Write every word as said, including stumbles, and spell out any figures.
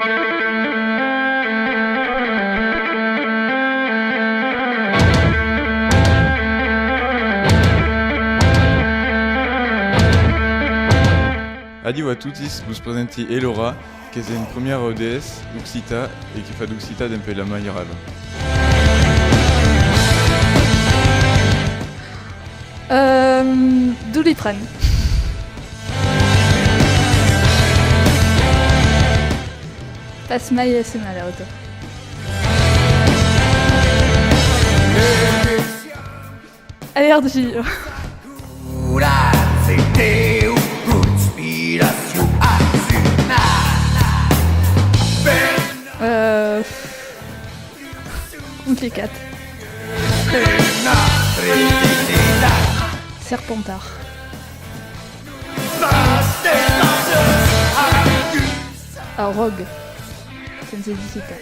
Adiu a totis, vos presenti Elora, qu'es en premièra E D S d'occitan e que fa d'occitan dempuèi la mairala. Euh, Doliprane. Pas mai esse malauta. Allergia. Euh, complicat. Serpentard. Arròga. Sense disitar.